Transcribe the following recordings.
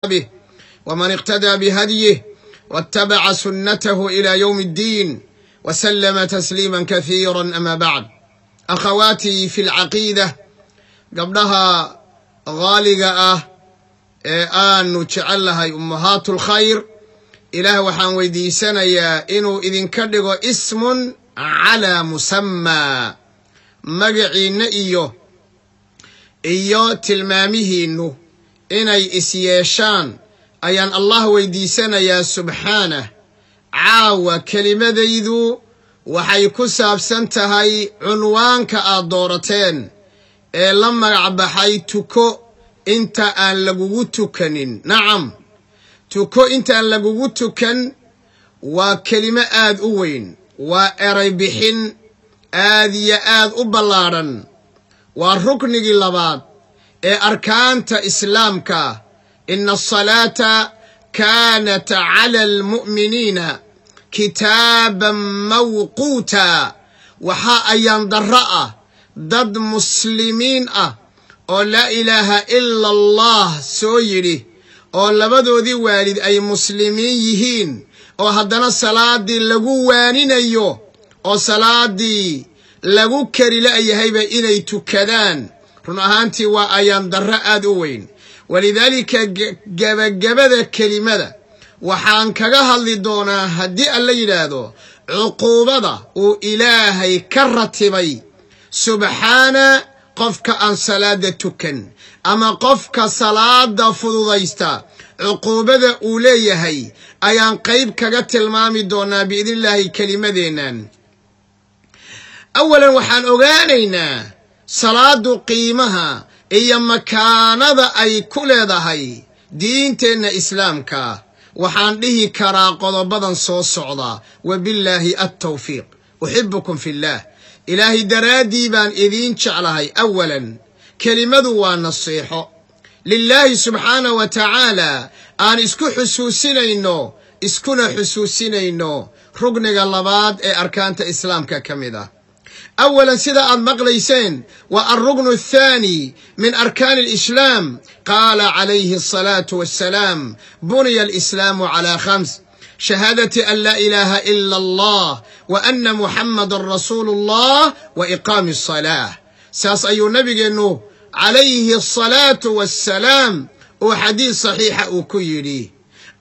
به ومن اقتدى بهديه واتبع سنته إلى يوم الدين وسلم تسليما كثيرا. أما بعد، أخواتي في العقيدة، gabdhaha qaaliga ah ee aanu jecel lahay، ummahaatu lkhayr، Ilaah waxaan weydiisanayaa inuu idinka dhigo اسم على مسمى، magaciinna iyo tilmaamihiinnu inay is yeeshaan ayaan Allah weydiisanayaa subxaanah. Caawa kelimadaydu waxay ku saabsan tahay cunwaanka aad doorateen ee la magac baxay "Tuko inta aan lagugu tukanin". Nacam, tuko intaan lagugu tukan waa kelimo aad u weyn, waa eray bixin aad iyo aad u ballaadhan, waa ruknigii labaad ee arkaanta Islaamka. إن الصلاة كانت على المؤمنين كتابا موقوتا. Waxaa ayaan darro ah dad muslimiin ah oo لا إله إلا الله soo yidhi, oo labadoodii waalid ay muslimiin yihiin, oo haddana salaadii lagu waaninayo, oo salaadii lagu kari la'yahayba inay tukadaan. Run ahaantii waa ayaan darro aad u weyn. ولذلك gebagabada kelimada waxaan kaga hadli doonaa, haddii Alla yidhaahdo, cuquubada uu Ilaahay ka ratibay subxaana qofka aan salaada tukan ama qofka salaada fududaysta. Cuquubada uu leeyahay ayaan qayb kaga tilmaami doonaa بإذن الله kelimadeennan. Awalan, waxaan ogaanaynaa salaadu qiimaha iyo makaanada ay ku leedahay diinteenna Islaamka. Waxaan dhihi karaa qodobadan soo socda، وبالله التوفيق. أحبكم في الله، Ilaahay daraaddii baan idiin jeclahay. Awalan, kelimadu waa nasiixo lilaahi subxaana wa tacaala aan isku xusuusinayno, iskuna xusuusinayno rugniga labaad ee arkaanta Islaamka ka mid ah. Awalan, sida aad maqlayseen, waa الركن الثاني من أركان الإسلام. قال عليه الصلاة والسلام: بني الإسلام على خمس: شهادة أن لا إله إلا الله وأن محمدا رسول الله وإقام الصلاة. Saas ayuu nabigeennu calayhi asalaatu wassalaam uu xadiis saxiixa uu ku yidhi.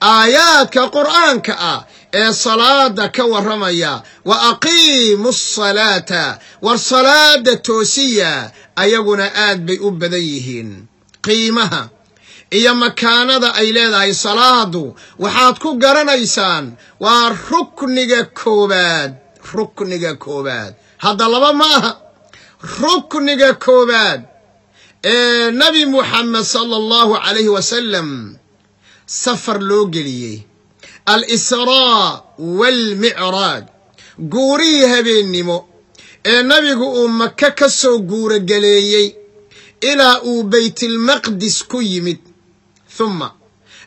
Aayaadka Qur'aanka ah ee salaada ka warramaya, وأقيموا الصلاة، war salaada toosiya, ayaguna aad bay u badan yihiin. Qiimaha iyo makaanada ay leedahay salaadu waxaad ku garanaysaan waa rukniga koowaad. Rukniga koowaad hadda laba ma aha. Rukniga koowaad ee Nabi Muxamed صلى الله عليه وسلم safar loo geliyey، الإسراء والمعراج، guurihii habeennimo ee nabigu uu Maka ka soo guuragaleeyey ilaa uu Baytilmaqdis ku yimid, thumma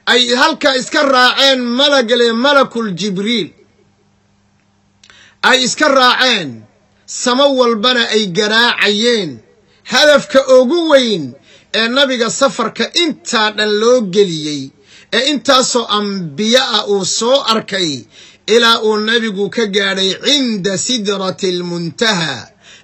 ay halkaa iska raaceen malagale Malakul Jibriil, ay iska raaceen, samo walbana ay garaacayeen. Hadafka ugu weyn ee nabiga safarka intaa dhan loo geliyey, ee intaasoo ambiye ah uu soo arkay, ilaa uu nabigu ka gaadhay عند سدرة المنتهى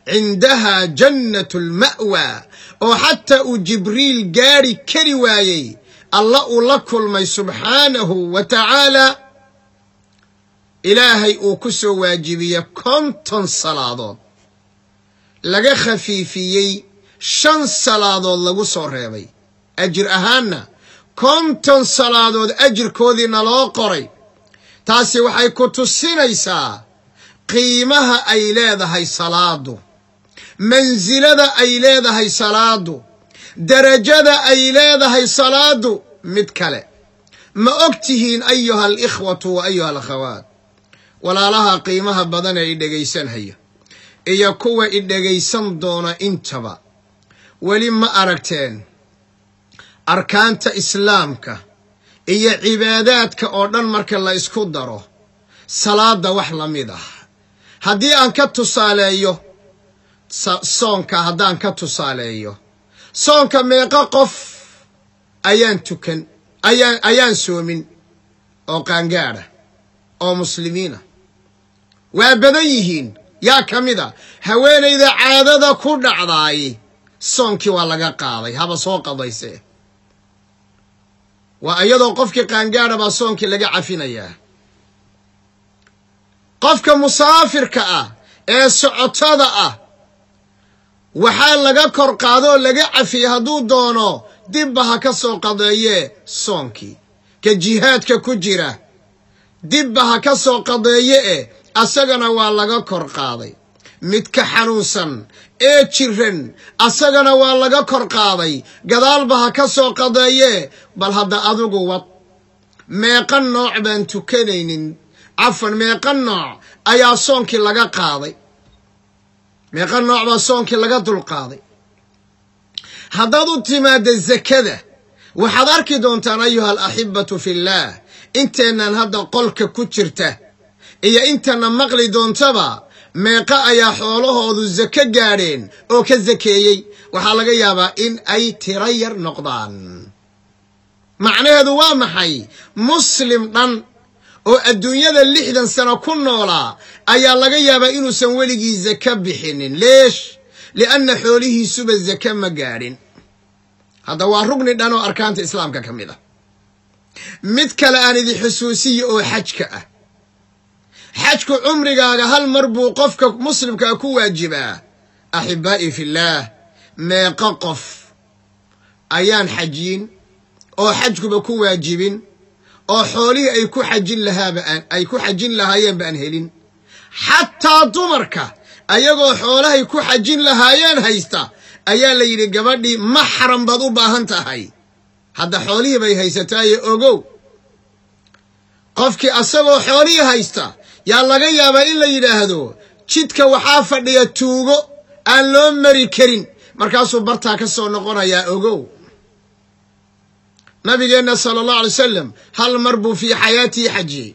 عندها جنة المأوى، oo xataa uu Jibriil gaadhi kari waayey, Alla uu la kulmay subxaanahu wa tacaala, Ilaahay uu ku soo waajibiyey 50 salaadood, laga khafiifiyey shan salaadood, lagu soo reebay ajir ahaanna 50 salaadood ajirkoodiina loo qoray. Taasi waxay ku tusinaysaa qiimaha ay leedahay salaadu, mansilada ay leedahay salaadu, darajada ay leedahay salaadu. Mid kale, ma og tihiin، أيها الإخوة وأيها الأخوات، walaalaha qiimaha badan ee i dhegaysanhaya iyo kuwa i dhegaysan doona intaba, weli ma aragteen arkaanta Islaamka iyo cibaadaadka oo dhan marka la isku daro salaada wax la mid ah? Haddii aan ka tusaaleeyo soonka, haddaan ka tusaaleeyo soonka, meeqo qof ayaan tukan? Ayaan soomin oo qaangaadha oo muslimiina. Waa badan yihiin. Yaa ka mid a? Haweenayda caadada ku dhacdaay soonkii waa laga qaaday, haba soo qadayse. Waa iyadoo qofkii qaangaadha baa soonkii laga cafinayaa. Qofka musaafirka ah ee socotada ah waxaa laga kor qaadoo laga cafiyey, hadduu doono dibba ha ka soo qadeeyee soonkii. Ka jihaadka ku jira dibba ha ka soo qadeeye, e asagana waa laga kor qaaday. Midka xanuunsan ee jiran asagana waa laga kor qaaday, gadaalba ha ka soo qadeeyee. Bal hadda adigu wad, meeqa nooc baan tukanaynin? Cafan, meeqa nooc ayaa soonkii laga qaaday? Meeqa nooc baa soonkii laga dulqaaday? Haddaad u timaadda zakada, waxaad arki doontaan, ayuha alaxibatu fillaah, inteennan hadda qolka ku jirta iyo intana maqli doontaba, meeqa ayaa xoolahoodu sako gaadheen oo ka sakeeyey? Waxaa laga yaabaa in ay tiro yar noqdaan. Macnaheedu waa maxay? Muslim dhan oo adduunyada 60 sano ku noolaa ayaa laga yaabaa inuusan weligii sako bixinin. Leesh? Lianna xoolihiisuba sako ma gaadhin. Hadda waa rugni dhan oo arkaanta islaamka ka mid ah. Mid kale aan idin xusuusiya oo xajka ah. Xajku cumrigaaga hal mar buu qofka muslimkaa ku waajibaa. Axibaa'i fillaah, meeqo qof ayaan xajiyin oo xajkuba ku waajibin, oo xoolihii ay ku xajin lahaaba ay ku xajin lahaayeenba aan helin? Xataa dumarka ayagoo xoolahay ku xajin lahaayeen haysta ayaa la yidhi, gabadhii maxram baad u baahan tahay. Hadda xoolihii bay haysataaye ogow. Qofkii asagoo xoolihii haysta yaa laga yaabaa in la yidhaahdo, jidka waxaa fadhiya tuugo aan loo mari karin, markaasuu bartaa ka soo noqonayaa. Ogow, nabigeenna sala allahu alay wasalam hal mar buu fii xayaatihi xajiyey.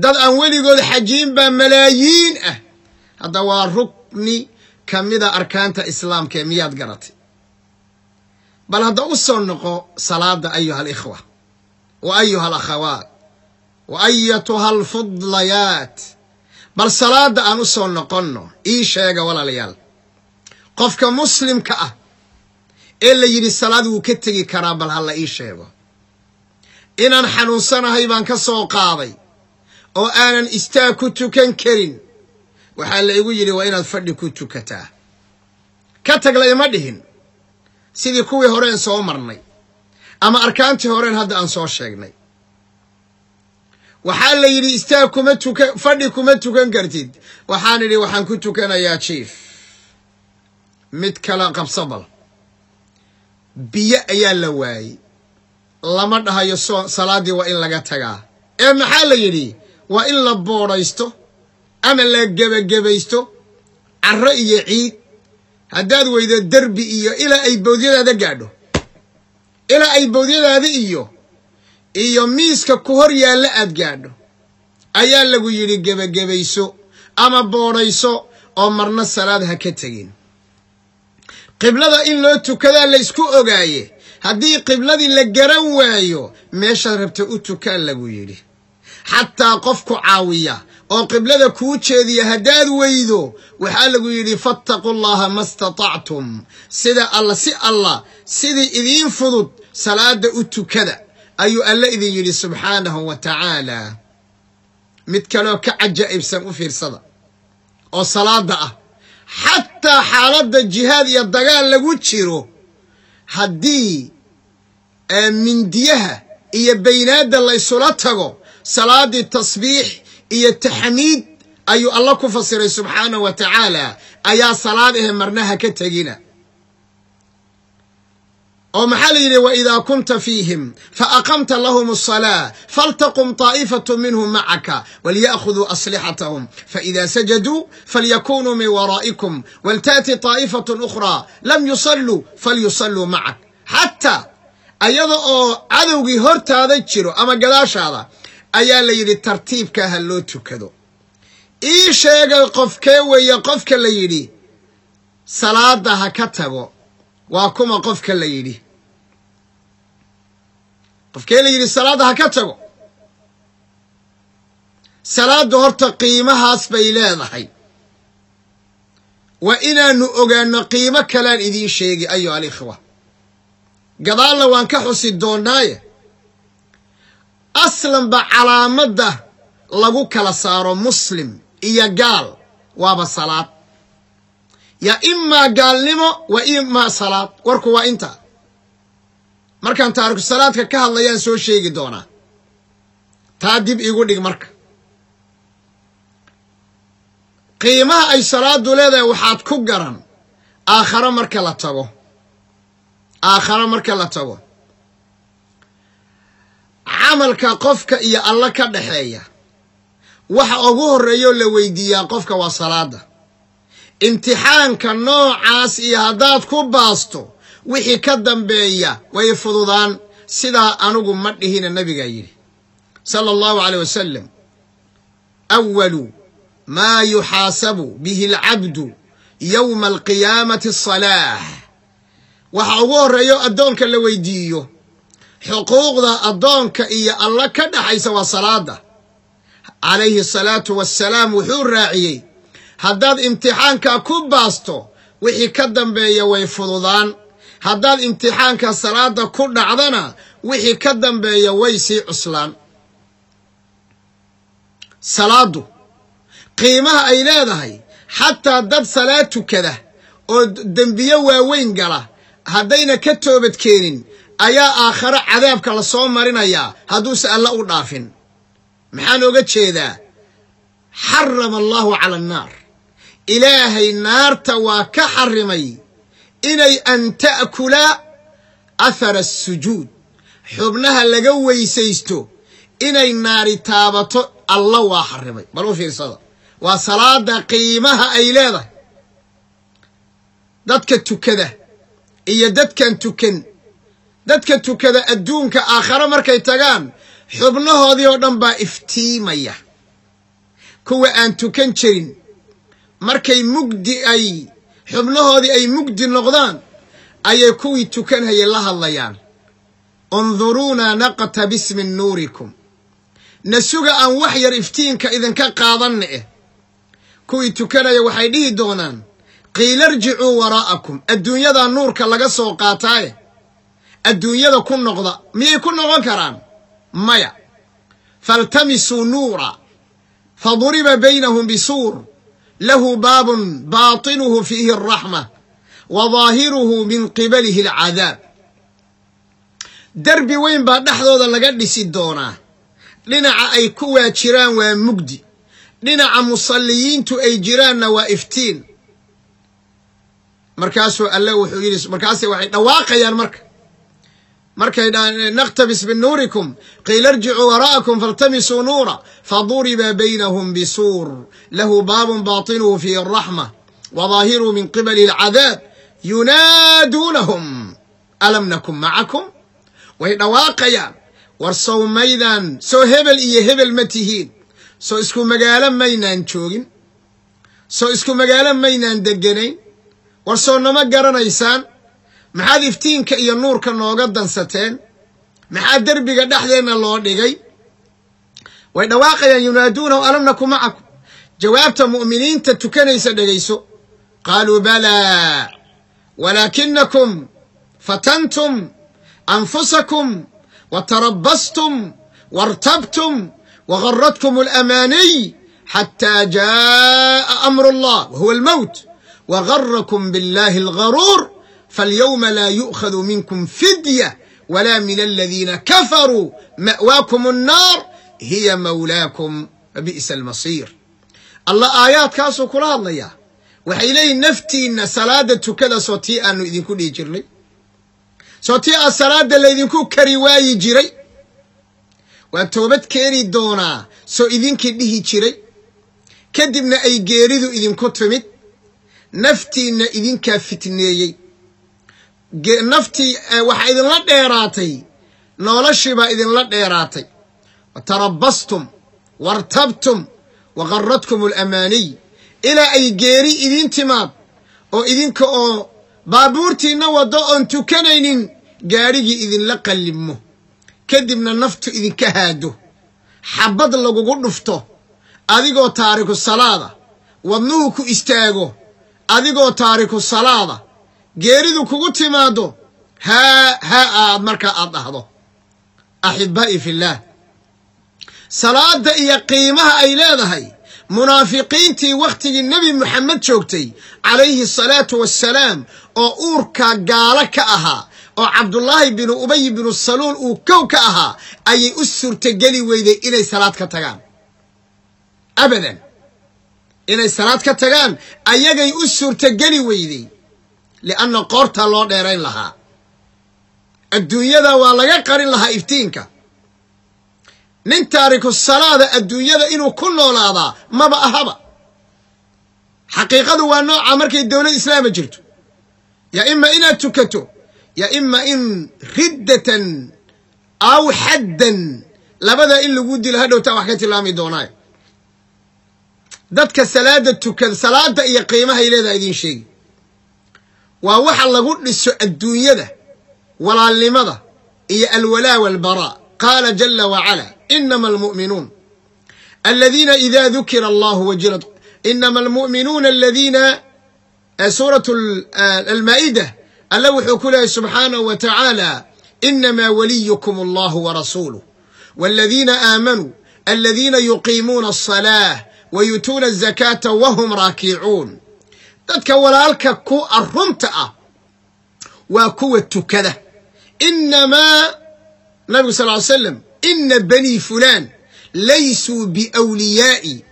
Dad aan weligood xajiyin baa malaayiin ah. Hadda waa rukni ka mida arkaanta islaamka ee miyaad garatay? Bal hadda u soo noqo salaada, ayuha alikhwa wa ayuha alakhawaat wa ayatuha alfudlayaat. Bal salaada aan u soo noqonno. Ii sheega, walaalayaal, qofka muslimka ah ee la yidhi salaad wuu ka tegi karaa, bal ha la ii sheego. Inaan xanuunsanahay baan ka soo qaaday oo aanan istaag ku tukan karin. Waxaa la igu yidhi waa inaad fadhi ku tukataa. Ka tag la ima dhihin, sidii kuwii horeen soo marnay ama arkaantii horeen hadda aan soo sheegnay. Waxaa la yidhi istaag kuma tuka, fadhi kuma tukan kartid. Waxaan idhi waxaan ku tukanayaa jiif. Mid kale qabso bal. Biyo ayaa la waayey. Lama dhahayo soo salaaddii waa in laga tagaa, ee maxaa la yidhi? Waa in la boodhaysto ama la gebagebaysto carro iyo ciid. Haddaad weydo, derbi iyo ilaa ay bawdyadaada gaadho, ilaa ay bawdyadaada iyo miiska ku hor yaalla aad gaadho ayaa lagu yidhi gebagebayso ama boodhayso, oo marna salaad ha ka tegin. Qiblada in loo tukadaa laysku ogaaye, haddii qibladii la garan waayo, meeshaad rabta u tukaan lagu yidhi. Xataa qofku caawiya oo qiblada kuu jeediya haddaad weydo, waxaa lagu yidhi fattaqu llaha ma istatactum, sida alla si allah sidii idiin fudud salaada u tukada ayuu alle idin yidhi subxaanahu wa tacaala. Mid kaleoo ka cajaa'ibsan u fiirsada oo salaada ah. Xataa xaaladda jihaad iyo dagaal lagu jiro, haddii mindiyaha iyo baynaadda laysula tago, salaaddii tasbiix iyo taxmiid ayuu alla ku fasiray subxaanahu wa tacaala ayaa salaad ahe, marnaha ka tegina. Oo maxaa la yidhi? Waidaa kunta fiihim faaqamta lahum asalaa faltaqum taa'ifatu minhum macaka walyaأkhuduu aslixatahum faإida sajaduu falyakunuu min waraa'ikum waltaأti taa'ifatu ukhraa lam yusalluu falyusalluu macak. Xataa ayada oo cadowgii hortaada jiro ama gadaashaada ayaa la yidhi tartiibkaa ha loo tukado. Ii sheegay, qofkee weeye qofka la yidhi salaada ha ka tago? Waa kuma qofka la yidhi? Qofkee la yidhi salaadda ha ka tago? Salaadda horta qiimahaas bay leedahay. Waa inaannu ogaanno qiimo kalaan idiin sheegi, ayuha alikhwa, gadaalna waan ka xusi doonnaaye. Aslanba calaamadda lagu kala saaro muslim iyo gaal waaba salaad. Yaa imaa gaalnimo wa imaa salaad. Warku waa intaa. Markaan taariku salaadka ka hadlayaan soo sheegi doonaa, taa dib iigu dhig. Marka qiimaha ay salaadu leedahay waxaad ku garan aakharo marka la tago. Aakharo marka la tago, camalka qofka iyo alla ka dhaxeeya waxa ugu horreeyoo la weydiiyaa qofka waa salaada. Imtixaanka noocaas iyo haddaad ku baasto, wixii ka dambeeya way fududaan. Sidaa anigu ma dhihina, nabigaa yidhi sala allahu caleyh wasalam: "أول ما يحاسب به العبد يوم القيامة الصلاة." Waxa ugu horreeyo addoonka la weydiiyo xuquuqda addoonka iyo alla ka dhaxaysa waa salaada. Calayhi asalaatu wassalaam wuxuu raaciyey: haddaad imtixaanka ku baasto, wixii ka dambeeya way fududaan. Haddaad imtixaanka salaada ku dhacdana, wixii ka dambeeya way sii cuslaan. Salaadu qiimaha ay leedahay, xataa dad salaad tukada oo dembiyo waaweyn gala, haddayna ka toobad keenin, ayaa aakharo cadaabka la soo marinayaa hadduuse alla u dhaafin. Maxaan oga jeedaa? حرم الله على النار, ilaahay naarta waa ka xarimay inay أن تأكل أثر السجود, xubnaha laga weysaysto inay naari taabato alla waa xarimay. Bal u fiirsada, waa salaada qiimaha ay leedahay. Dadka tukada iyo dadkan tukan, dadka tukada adduunka, aakhare markay tagaan xubnahoodii oo dhan baa iftiimaya. Kuwa aan tukan jirin, markay mugdi ay xubnahoodii ay mugdi noqdaan, ayay kuwii tukanhayay la hadlayaan: "انظرونا نقتبس من نوركم", nasuga aan wax yar iftiinka idinka qaadanna. Kuwii tukanaya waxay dhihi doonaan: "قيل ارجعوا وراءكم", adduunyadaa nuurka laga soo qaataaye adduunyada ku noqda. Miyay ku noqon karaan? Maya. "فالتمسوا نورا فضرب بينهم بسور له باب باطنه فيه الرحمة وظاهره من قبله العذاب." Derbi weyn baa dhexdooda laga dhisi doonaa. Dhinaca ay kuwaa jiraan waa mugdi, dhinaca musalliyiintu ay jiraanna waa iftiin. Markaasuu alle wuxuu yidhi, markaase waxay dhawaaqayaan markay "نقتبس من نوركم", "قيل ارجعوا وراءكم فالتمسوا نورا فضرب بينهم بسور له باب باطنه فيه الرحمة وظاهره من قبله العذاب ينادونهم ألم نكن معكم." Way dhawaaqayaan: war sow maydaan soo hebel iyo hebel ma tihiin? Soo isku magaalo maynaan joogin? Soo isku magaalo maynaan deganayn? War soo nama garanaysaan? Maxaad iftiinka iyo nuurka nooga dansateen? Maxaa derbiga dhexdeenna loo dhigay? Way dhawaaqayaan: ينادونهم ألم نكن معكم. Jawaabta mu'miniinta tukanaysa dhegayso: قالوا بلى ولكنكم فتنتم أنفسكم وتربصتم وارتبتم وغرتكم الأماني حتى جاء أمر الله وهو الموت وغركم بالله الغرور فاليوم لا يؤخذ منكم فدية ولا من الذين كفروا مأواكم النار هي مولاكم وبئس المصير. Allah aayaadkaasuu kula hadlayaa. Waxay leeyihin: naftiinna salaada tukada. Soo tii aanu idinku dhihi jirnay? Soo tii aa salaada laydinku kari waayi jiray? Waan toobad keeni doonaa soo idinkii dhihi jiray? Kadibna ay geeridu idinku timid. Naftiinna idinkaa fitneeyey. Naftii waxaa idinla dheeraatay, noloshiibaa idinla dheeraatay. وتربصتم وارتبتم وغرتكم الأماني, ilaa ay geeri idin timaad oo idinka oo baabuurtiinna waddo oon tukanaynin gaadhigii idinla qallibmo. Kadibna naftu idinka haado, xabad lagugu dhufto adigoo taariku salaada, wadnuhu ku istaago adigoo taariku salaada, geeridu kugu timaado haa haa aad markaa aad dhahdo. Axibaa'i fillaah, salaada iyo qiimaha ay leedahay munaafiqiintii wakhtigii Nebi Moxamed joogtay calayhi asalaatu wassalaam, oo uurka gaalo ka ahaa, oo Cabdullaahi binu Ubay binu Saluul uu kow ka ahaa, ayay u suurtogeli weyday inay salaad ka tagaan. Abadan inay salaad ka tagaan ayagay u suurtogeli weyday, lianna qoortaa loo dheerayn lahaa, adduunyada waa laga qarin lahaa iftiinka. Nin taariku salaada adduunyada inuu ku noolaadaa maba ahaba. Xaqiiqadu waa nooca markay dowlad islaama jirto, yaa ima inaad tukato, yaa ima in riddatan aw xaddan, labada in lagu dilo. Hadhowtaa wax ka tilmaami doonaayo dadka salaada tukada. Salaada iyo qiimahay leedaha idiin sheegi, waa waxa lagu dhiso adduunyada, walaalnimada iyo alwalaa walbaraa. Qaala jala wacala: inama almu'minuun aladiina ida dukira allahu wajilat, inama almu'minuuna aladiina, suuratu Almaa'ida, Alla wuxuu ku leehay subxaanahu wa tacaala: inamaa waliyukum allahu warasuuluh waladiina aamanuu aladiina yuqiimuuna alصalaah wayuutuuna azakaata wahum raakicuun. Dadka walaalka ku arunta ah waa kuwa tukada. Inamaa nabigu sal ly slam: ina banii fulaan laysuu biwliyaa'i,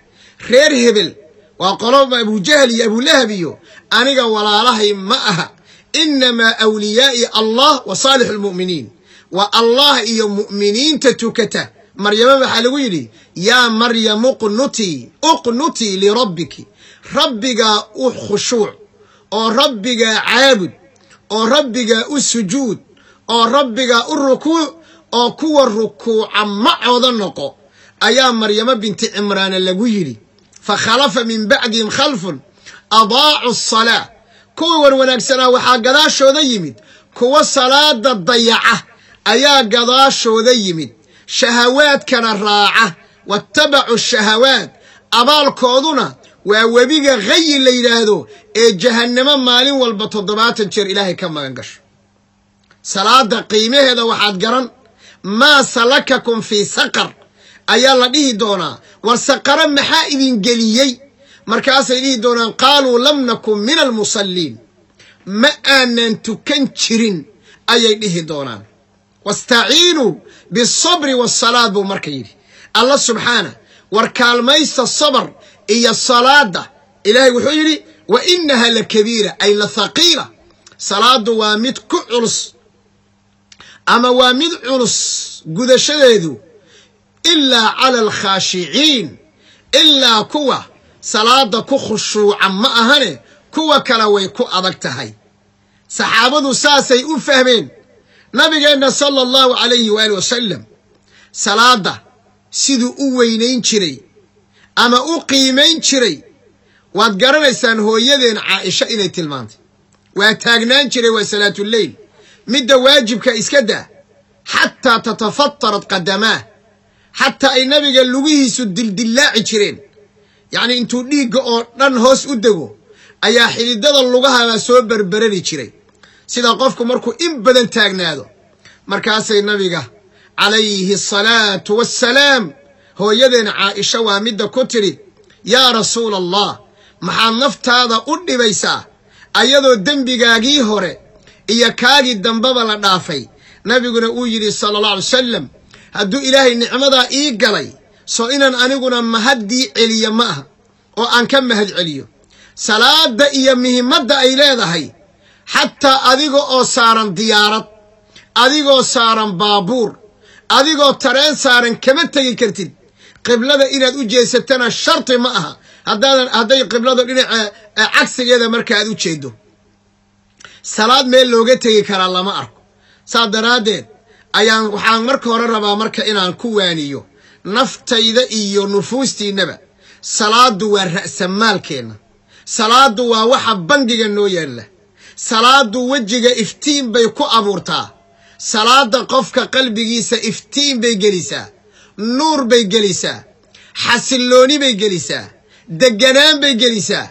reer hebel waa qoloba Abujahl iyo Abulahab iyo aniga walaalahay ma aha. Inamaa awliyaa'i Allah wa saalixu lmu'miniin, waa Allah iyo mu'miniinta tukata. Maryamo waxaa lagu yidhi: yaa Maryamu uqnutii, uqnutii lirabbiki, rabbigaa u khushuuc oo rabbigaa caabud oo rabbigaa u sujuud oo rabbigaa u rukuuc oo kuwa rukuuca macooda noqo, ayaa Maryamo binti Cimraana lagu yidhi. Fakhalafa min bacdihim khalfun adaacu asalaa, kuwii war wanaagsanaa waxaa gadaashooda yimid kuwa salaada dayaca ayaa gadaashooda yimid, shahawaadkana raaca, waatabacu shahawaad, abaalkooduna waa webiga Ghayi la yidhaahdo ee jahannamo maalin walba 70 jeer Ilaahay ka magan gasho. Salaada qiimaheeda waxaad garan, maa salakakum fii saqar ayaa la dhihi doonaa. War saqaro maxaa idin geliyey? Markaasay dhihi doonaan: qaaluu lam nakun min almusalliin, ma aanan tukan jirin ayay dhihi doonaan. Wastaciinuu bisabri waasalaad buu marka yidhi Alla subxaana. War kaalmaysta sabr iyo salaada. Ilaahay wuxuu yidhi: wa inaha la kabiira, ay la thaqiila, salaadu waa mid ku culus ama waa mid culus gudashadeedu, ilaa cala alkhaashiciin, ilaa kuwa salaada ku khushuuca ma ahane, kuwa kale way ku adag tahay. Saxaabadu saasay u fahmeen. Nabigeenna sala Allahu calayhi waali wasalam salaada siduu u weynayn jiray ama u qiimayn jiray waad garanaysaan. Hooyadeen Caaisha inay tilmaantay, waa taagnaan jiray, waa salaatuleyl, midda waajibka iska daa, xataa tatafatarat qadamaah, xataa ay nabiga lugihiisu dildillaaci jireen. Yacnii intuu dhiigga oo dhan hoos u dego ayaa xididada lugahabaa soo berberari jiray, sida qofku markuu in badan taagnaado. Markaasay nabiga calayhi asalaatu wassalaam hooyadeen Caaisha waa midda ku tidhi: yaa Rasuula Allah, maxaad naftaada u dhibaysaa ayadoo dembigaagii hore iyo kaagii dambeba la dhaafay? Nabiguna uu yidhi sala Allah alay wasalam: hadduu Ilaahay nicmadaa ii galay, soo inaan aniguna mahaddii celiyo ma aha oo aan ka mahad celiyo? Salaada iyo muhimadda ay leedahay, xataa adiga oo saaran diyaarad, adigoo saaran baabuur, adigoo tareen saaran, kama tegi kartid qiblada. Inaad u jeesatana sharti ma aha haddaadan hadday qibladu dhinaca cagsigeeda marka aad u jeedo. Salaad meel looga tegi karaa lama arko. Saas daraaddeed ayaan waxaan marka hore rabaa marka inaan ku waaniyo naftayda iyo nufuustiinnaba: salaadu waa ra'samaalkeenna, salaadu waa waxa bangiga noo yaalla, salaadu wejiga iftiin bay ku abuurtaa. Salaada qofka qalbigiisa iftiin bay gelisaa, nuur bay gelisaa, xasillooni bay gelisaa, deganaan bay gelisaa.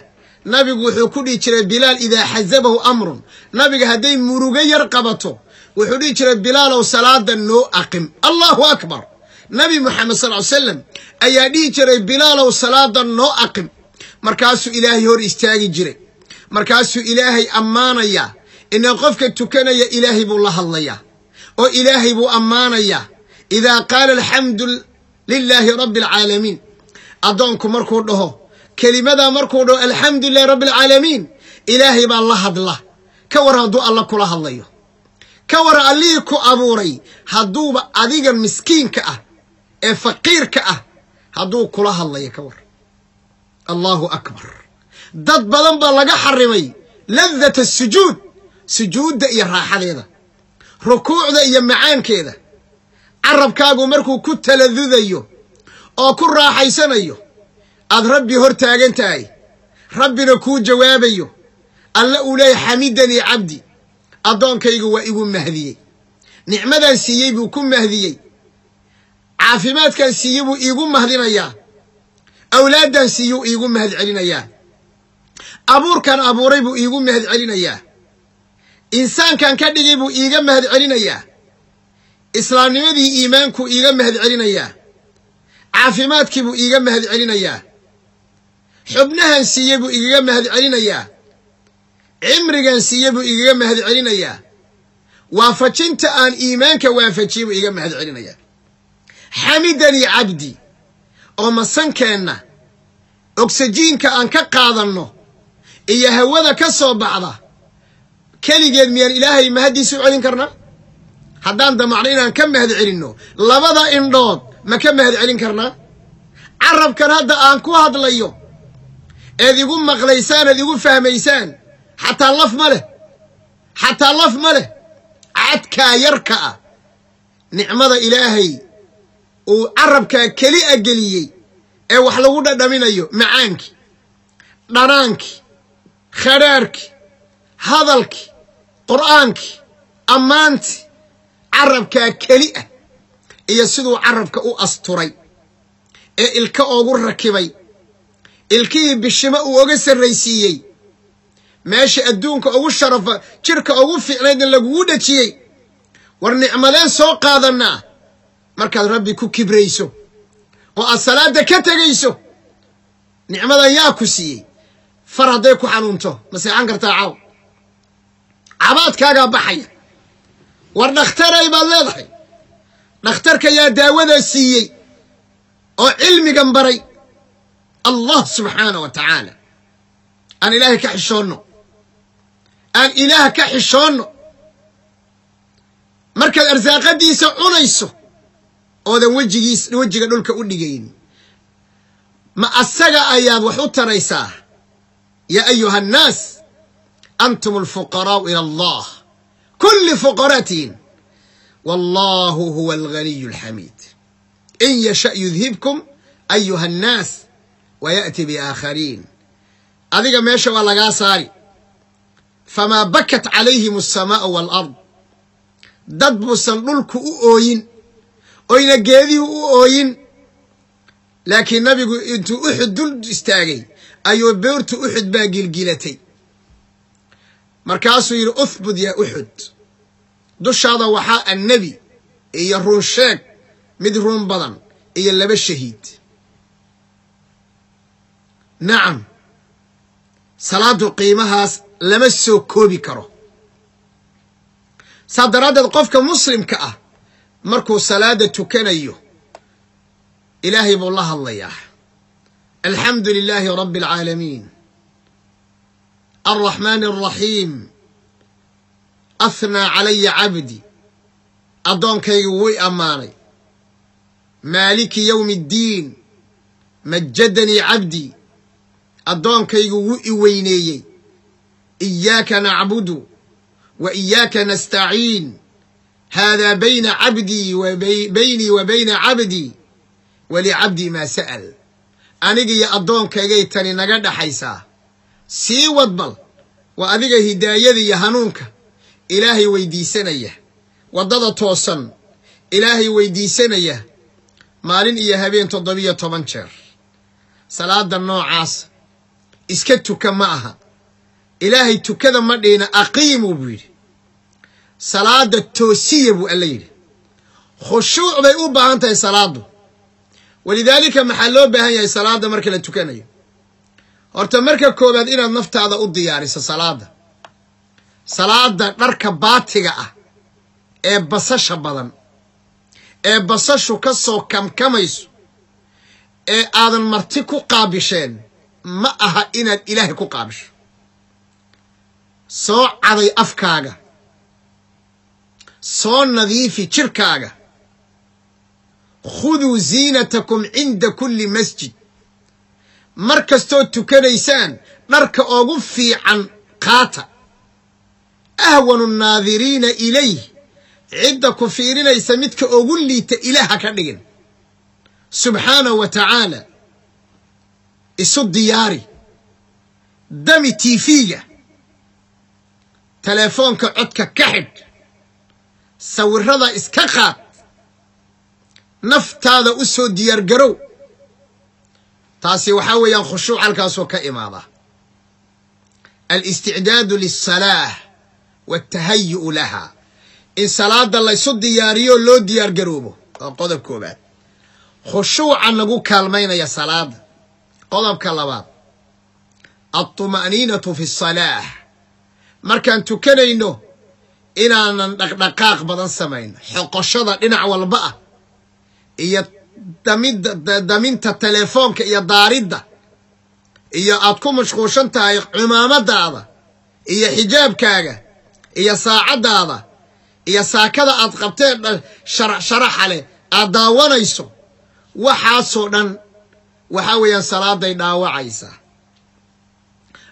Nabigu wuxuu ku dhihi jiray Bilaal idaa xasabahu amrun, nabiga hadday murugo yar qabato wuxuu dhihi jiray Bilaalow salaada noo aqim. Allahu akbar. Nabi Moxamed sal ly slam ayaa dhihi jiray Bilaalow salaada noo aqim. Markaasuu Ilaahay hor istaagi jiray, markaasuu Ilaahay ammaanayaa. Ina qofka tukanaya Ilaahay buu la hadlayaa oo Ilaahay buu ammaanayaa. Idaa qaala alxamdu lilaahi rabbi alcaalamiin, addoonku markuu dhaho kelimadaa, markuu dhaho alxamdu lilahi rabbi alcaalamiin, Ilaahay baa la hadla. Ka war hadduu alla kula hadlayo, ka war allihii ku abuuray hadduuba adiga miskiinka ah ee faqiirka ah hadduu kula hadlayo, ka war. Allahu akbar. Dad badan baa laga xarimay ladata asujuud, sujuudda iyo raaxadeeda, rukuucda iyo macaankeeda. Carabkaagu markuu ku taladudayo oo ku raaxaysanayo, aad Rabbi hor taagan tahay, Rabbina kuu jawaabayo, Alle uu leeyahy xamidanii cabdi, addoonkaygu waa igu mahdiyey, nicmadan siiyey buu ku mahdiyey, caafimaadkan siiyey buu iigu mahdinayaa, awlaaddan siiyuu iigu mahad celinayaa, abuurkan abuuray buu iigu mahad celinayaa, insaankan ka dhigay buu iiga mahad celinayaa, islaamnimadii iimaankuu iiga mahad celinayaa, caafimaadkii buu iiga mahad celinayaa, xubnahan siiyey buu igaga mahad celinayaa, cimrigan siiyey buu igaga mahad celinayaa, waafajinta aan iimaanka waafajiyey buu iiga mahad celinayaa. Xamidanii cabdi. Oo masankeenna ogsajiinka aan ka qaadanno iyo hawada ka soo baxda keligeed miyaan Ilaahay mahaddiisa u celin karnaa? Haddaan damacno inaan ka mahad celinno, labada indhood ma ka mahad celin karnaa? Carabkan hadda aan ku hadlayo eed igu maqlaysaan, eed igu fahmaysaan, xataa laf ma leh, xataa laf ma leh. Cadkaa yarka ah nicmada Ilaahay uu carabkaa keli a geliyey ee wax lagu dhadhaminayo, macaankii, dhanaankii, khadhaarhkii, hadalkii, qur'aankii, ammaantii, carabkaa keli ah iyo siduu carabka u asturay ee ilka oogu rakibay, ilkihii bishimo uu oga sarraysiiyey, meesha adduunka ugu sharafa, jirka ugu fiicnaydna lagugu dhejiyey. War nicmadeen soo qaadannaa markaad Rabbi ku kibrayso oo aad salaadda ka tegayso? Nicmadan yaa ku siiyey? Far hadday ku xanuunto ma seexan kartaa? Caaw cabaadkaagaa baxaya. War dhakhtaray baad leedahay. Dhakhtarka yaa daawadaa siiyey oo cilmigan baray? Allah subxaana wa tacaala. Aan Ilaahay ka xishoonno, aan Ilaah ka xishoonno. Markaad arsaaqadiisa cunayso oodan wejigiis wejiga dhulka u dhigayn, ma asaga ayaad wax u taraysaa? Yaa ayuha annaas antum alfuqaraau ila Allah, kulli fuqaraatiin, wallahu huwa alghaniyu alxamiid. In yasha yudhibkum ayuha annaas wayaأti biaakhariin. Adiga meesha waa lagaa saari. Famaa bakat calayhim alsamaau waalard, dad buusan dhulku u ooyin oyna geedihu u ooyin. Laakiin nabigu intuu Uxud dul istaagay ayuu beertu Uxud baa gilgilatay. Markaasuu yidhi: "Uhbud yaa Uxud, dushaada waxaa annebi iyo runsheeg, mid run badan iyo laba shahiid." Nacam, salaadu qiimahaas lama soo koobi karo. Saa daraaddeed qofka muslimka ah markuu salaada tukanayo Ilaahay buu la hadlayaa. Alxamdu lilaahi rabbi alcaalamiin, alraxmaani alraxiim, athnaa calaya cabdi, addoonkaygu way ammaanay, maaliki yowmi addiin, majadanii cabdi, addoonkaygu wuu i weyneeyey, iyaaka nacbudu wa iyaaka nastaciin, haadaa bayna cabdii baynii wa bayna cabdii, walicabdii maa sa'al. Aniga iyo addoonkaygay tani naga dhaxaysaa. Sii wadbal, waa adiga hidaayada iyo hanuunka Ilaahay weydiisanaya. Waddada toosan Ilaahay weydiisanaya maalin iyo habeen 17 jeer. Salaada noocaas iska tuka ma aha. Ilaahay tukada ma dhihina, aqiimuu buu yidhi. Salaada toosiya buu Alla yidhi. Khushuuc bay u baahan tahay salaadu. Walidaalika maxaa loo baahan yahay salaada marka la tukanayo? Horta marka koowaad inaad naftaada u diyaariso salaada. Salaada dharka baatiga ah ee basasha badan, ee basashu ka soo kamkamayso, ee aadan marti ku qaabisheen, ma aha inaad Ilaahay ku qaabisho. Soo caday afkaaga, soo nadiifi jirkaaga. Khuduu ziinatakum cinda kulli masjid. Mar kastood tukanaysaan dharka ugu fiican qaata. Ahwanu nnaadiriina ilayh, cidda ku fiirinaysa midka ugu liita Ilaaha ka dhigin subxaanahu wa tacaala. Isu diyaari, dami TV-ga, teleefoonka codka ka xidh, sawirada iska qaad, naftaada u soo diyaargarow. Taasi waxaa weeyaan khushuuc halkaasoo ka imaada. Alisticdaadu lilsalaah waltahayu'u laha, in salaada laysu diyaariyo, loo diyaargaroobo, waa qodob koobaad khushuuca nagu kaalmaynaya salaada. Qodobka labaad, altuma'niinatu fi asalaah. Markaan tukanayno inaanan dhaqdhaqaaq badan samayn, xoqoshada dhinac walba ah iyo daminta telefoonka iyo daaridda iyo aad ku mashquulshan tahay cumaamadaada iyo xijaabkaaga iyo saacaddaada iyo saakada aad qabteen sharaxa leh aad daawanayso, waxaasoo dhan waxaa weeyaan salaaday dhaawacaysaa.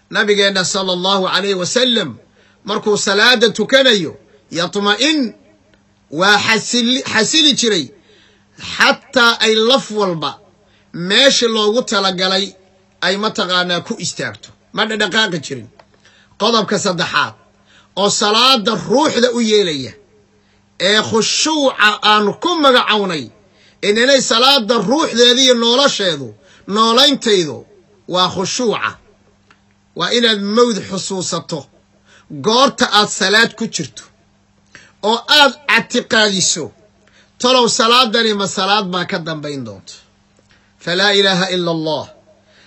Nabigeenna sala Allahu calayhi wasalam markuu salaada tukanayo yatma'in, waa xasili jiray xataa ay laf walba meeshii loogu talagalay ay mataqaanaa ku istaagto, ma dhadhaqaaqi jirin. Qodobka saddexaad oo salaada ruuxda u yeelaya ee khushuuca aanu ku magacownay in inay salaada ruuxdeeda iyo nolosheedu noollayntaydu waa khushuuca. Waa inaad mawd xusuusato goorta aad salaad ku jirto oo aad catiqaadiso, tolow salaadani ma salaad baa ka dambayn doonto? Falaa ilaaha ila Allah.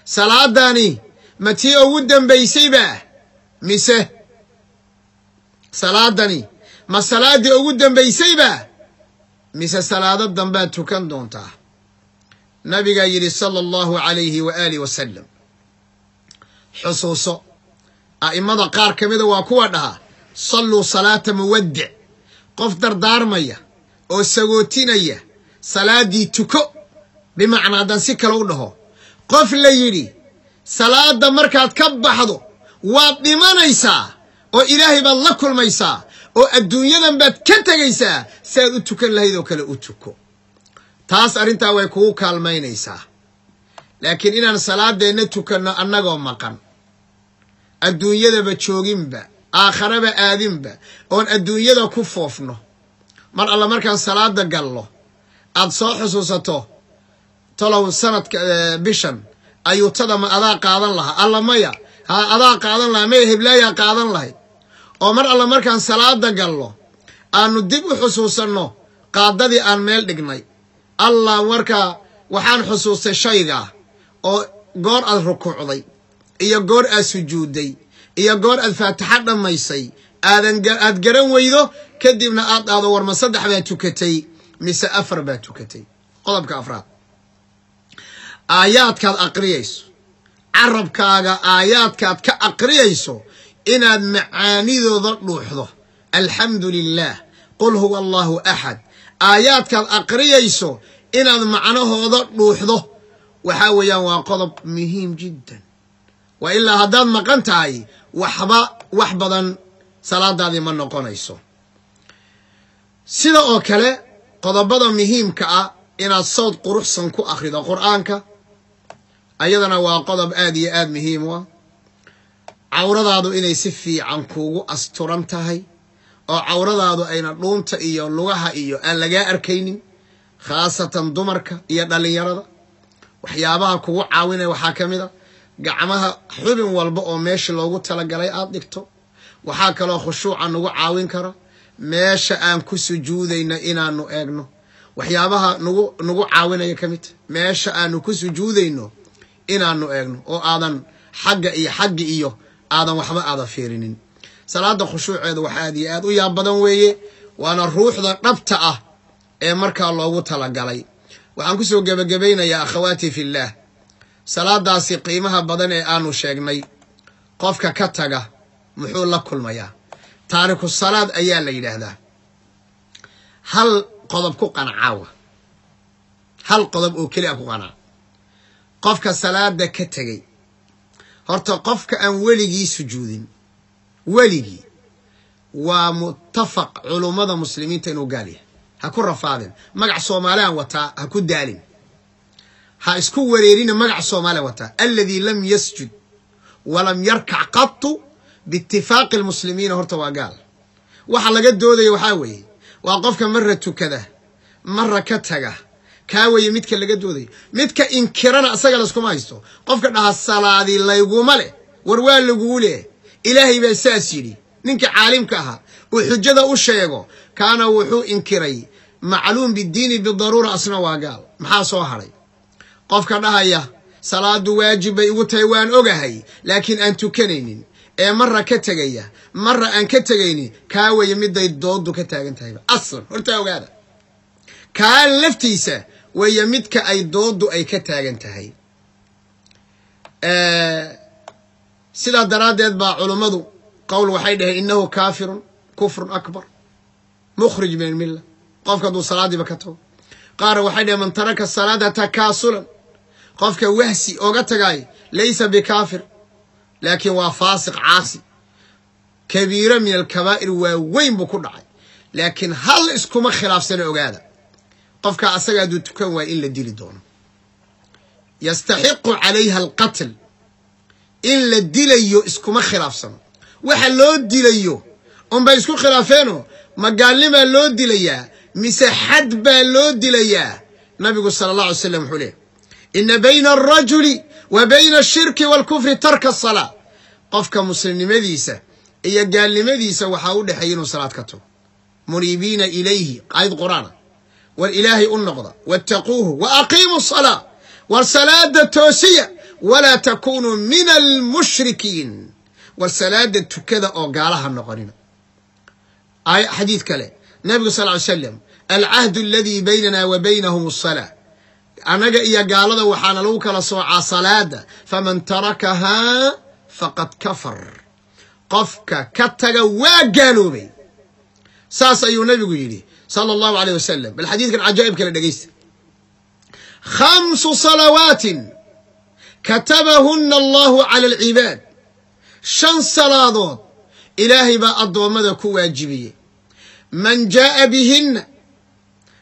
Salaadani ma tii ugu dambaysayba, mise salaadani ma salaaddii ugu dambaysayba, mise salaado dambaad tukan doontaa? Nabigaa yidhi sala Allahu calayhi wa aalih wasalam. Xusuuso, a'immada qaar ka mida waa kuwa dhahaa salluu salaata muwaddic, qof dardaarmaya oo sagootinaya salaaddii tuko. Bimacnaa, haddaan si kale u dhaho, qof la yidhi salaadda markaad ka baxdo waad dhimanaysaa oo Ilaahay baad la kulmaysaa oo adduunyadan baad ka tegaysaa, si aad u tukan lahayd oo kale u tuko. Taas arrintaa way kugu kaalmaynaysaa. Laakiin inaan salaadeenna tukanno annagoo maqan, adduunyadaba jooginba, aakharaba aadinba, oon adduunyada ku foofno, mar alla markaan salaada gallo aad soo xusuusato, tolow sanadka bishan ayuutada ma adaa qaadan lahaa? Alla maya, ha adaa qaadan lahaa, maya heblaayaa qaadan lahayd. Oo mar alla markaan salaada gallo aanu dib u xusuusanno qaadadii aan meel dhignay, Allah markaa waxaan xusuustay shaygaa, oo goor aad rukuucday iyo goor aad sujuudday iyo goor aad faataxa dhammaysay aadan aad garan weydo, kadibna aad dhahdo, war ma saddex baa tukatay mise afar baa tukatay? Qodobka afraad, aayaadkaad aqriyayso, carabkaaga aayaadkaad ka aqriyayso inaad macaanidooda dhuuxdo. Alxamdu lilah, qul huwa Allahu axad, aayaadkaad aqriyayso inaad macnahooda dhuuxdo waxaa weeyaan waa qodob muhiim jiddan. Waa ilaa haddaad maqan tahay waxba wax badan salaadaadii ma noqonayso. Sida oo kale qodobada muhiimka ah, inaad sawd quruxsan ku akhrido Qur'aanka, ayadana waa qodob aad iyo aad muhiim u ah. Cawradaadu inay si fiican kuugu asturan tahay. Oo cawradaadu ayna dhuunta iyo lugaha iyo aan lagaa arkaynin, khaasatan dumarka iyo dhallinyarada. Waxyaabaha kugu caawinaya waxaa ka mid a gacmaha xubin walba oo meesha loogu talagalay aada dhigto. Waxaa kaloo khushuuca nagu caawin kara meesha aan ku sujuudayno inaanu eegno. Waxyaabaha nagu caawinaya ka mid meesha aanu ku sujuudayno inaanu eegno, oo aadan xagga iyo xagga iyo aadan waxba aadan fiirinin. Salaada khushuuceeda wax aad iyo aad u yaab badan weeye, waana ruuxda dhabta ah ee markaa loogu talagalay. Waxaan kusoo gebagabaynayaa, akhawaati fillaah, salaadaasi qiimaha badan ee aanu sheegnay, qofka ka taga muxuu la kulmayaa? Taariku salaad ayaa la yidhaahdaa. Hal qodob ku qancaawa, hal qodob oo keli a ku qanca. Qofka salaada ka tegey, horta qofka aan weligii sujuudin weligii, waa muttafaq culummada muslimiinta inuu gaal yahay. Ha ku rafaadin magac Soomaalian wataa, ha ku daalin, ha isku wareerina magac Soomaalian wataa. Alladii lam yasjud walam yarkac qatu, biitifaaqi almuslimiina, horta waa gaal. Waxa laga doodaya waxaa weeye waa qofka marra tukada, marra ka taga. Kaa weeye midka laga doodayo. Midka inkirana asaga laskuma haysto. Qofka dhaha "Salaadi layguma leh", war waa laguu leh, Ilaahay baa saas yidhi. Ninka caalimka ahaa uu xujada u sheego, kaana wuxuu inkiray macluum bidiini bidaruura, asna waa gaal. Maxaa soo hadhay? Qofka dhahaya "Salaadu waajib bay igu tahay, waan ogahay", laakiin aan tukanaynin ee marra ka tegaya, marra aan ka tegaynin, kaa weeye miday doodu ka taagan tahayba aslan. Hortaa ogaada, kaa laftiisa weeye midka ay doodu ay ka taagan tahay. Sidaa daraaddeed baa culummadu qowl waxay dhaheen innahu kaafirun kufrun akbar mukhrij min almilla, qofka hadduu salaadiiba ka tago. Qaar waxay dhaheen man taraka salaada takaasulan, qofka wahsi oga tagaay, laysa bikaafir, laakiin waa faasiq caasi, kabiira min alkabaa'ir waa weyn buu ku dhacay. Laakiin hal iskuma khilaafsana, ogaada, qofka asaga hadduu tukan waayo in la dili doono, yastaxiqu calayha alqatl, in la dilayo iskuma khilaafsano. Waxa loo dilayo unbay isku khilaafeenoo, ma gaalnimaa loo dilayaa mise xad baa loo dilayaa? Nabigu sala allah alay slam wuxuu leey: "Ina bayna alrajuli wa bayna ashirki waalkufri tarka asalaa." Qofka muslimnimadiisa iyo gaalnimadiisa waxaa u dhexeeya inuu salaad ka tago. Muniibiina ilayhi, aayad qur-aana. War Ilaahay u noqda, wattaquuhu wa aqiimuu asalaa, war salaada toosiya, walaa takunuu min almushrikiin, war salaada tukada oo gaalaha noqonina. Xadiid kale nabigu sal ly slam: "Alcahdu aladii baynana wa baynahum asalaa." Annaga iyo gaalada waxaana lagu kala soocaa salaada. "Faman tarakahaa faqad kafar." Qofka ka taga waa gaaloobay, saas ayuu nabigu yidhi sala allahu aleyh wasalam. Bal xadiidkan cajaa'ib kale dhegeysta: "Khamsu salawaatin katabahuna allahu cala alcibaad." Shan salaadood Ilaahay baa addoommada ku waajibiyey. "Man jaa'a bihinna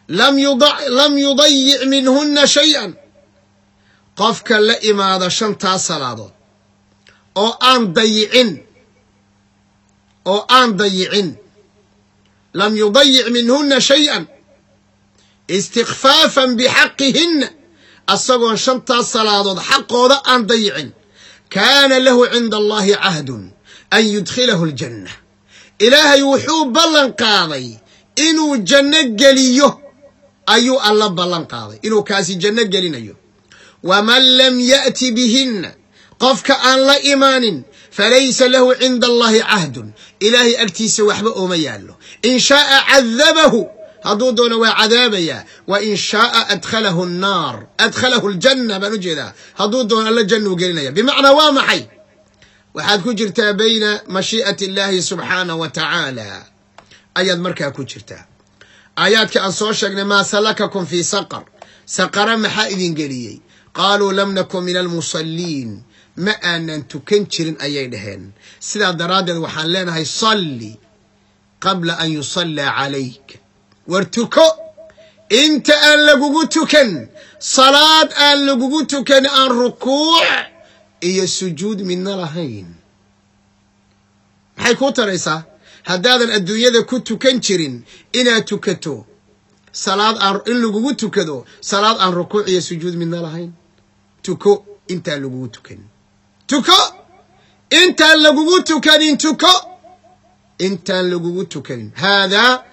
lam yudayic minhunna shay-an." Qofka la imaada shantaas salaadood oo aan dayicin, oo aan dayicin, "lam yudayic minhunna shay-an istikfaafan bixaqihinna", asagoon shantaas salaadood xaqooda aan dayicin, "kaana lahu cinda Allahi cahdun an yudkhilahu aljanna." Ilaahay wuxuu ballan qaaday inuu janno geliyo, ayuu Alla ballan qaaday inuu kaasi janno gelinayo. "Waman lam ya'ti bihinna", qofka aan la imaanin, "falaysa lahu cinda Allahi cahdun", Ilaahay agtiisa waxba ooma yaallo. "In shaaa cadabahu", hadduu doono waa cadaabayaa. "Wa in shaaa adkhalahu annaar", adkhalahu aljanna baan u jeedaa, hadduu doono Alla jannuu gelinaya. Bimacnaa waa maxay? Waxaad ku jirtaa bayna mashii'ati illaahi subxaanah wa tacaala ayaad markaa ku jirtaa. Aayaadka aan soo sheegnay: "Maa salakakum fii saqar?" Saqara maxaa idin geliyey? "Qaaluu lam nakun min almusalliin", ma aanan tukan jirin ayay dhaheen. Sidaa daraaddeed waxaan leenahay: salli qabla an yusallaa calayk. War tuko inta aan lagugu tukan, salaad aan lagugu tukan, aan rukuuc iyo sujuud midna lahayn. Maxay kuu taraysaa? Haddaadan adduunyada ku tukan jirin, inaad tukato salaad aan in lagugu tukado salaad aan rukuuc iyo sujuud midna lahayn. Tuko intaan lagugu tukanin, tuko intaan lagugu tukanin, tuko intaan lagugu tukanin. Hada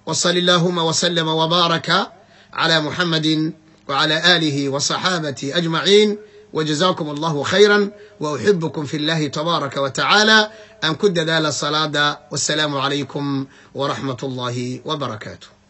وصل اللهم وسلم وبارك على محمد وعلى آله وصحابته أجمعين، وجزاكم الله خيرا، وأحبكم في الله تبارك وتعالى. أن كد ذال الصلاة، والسلام عليكم ورحمة الله وبركاته.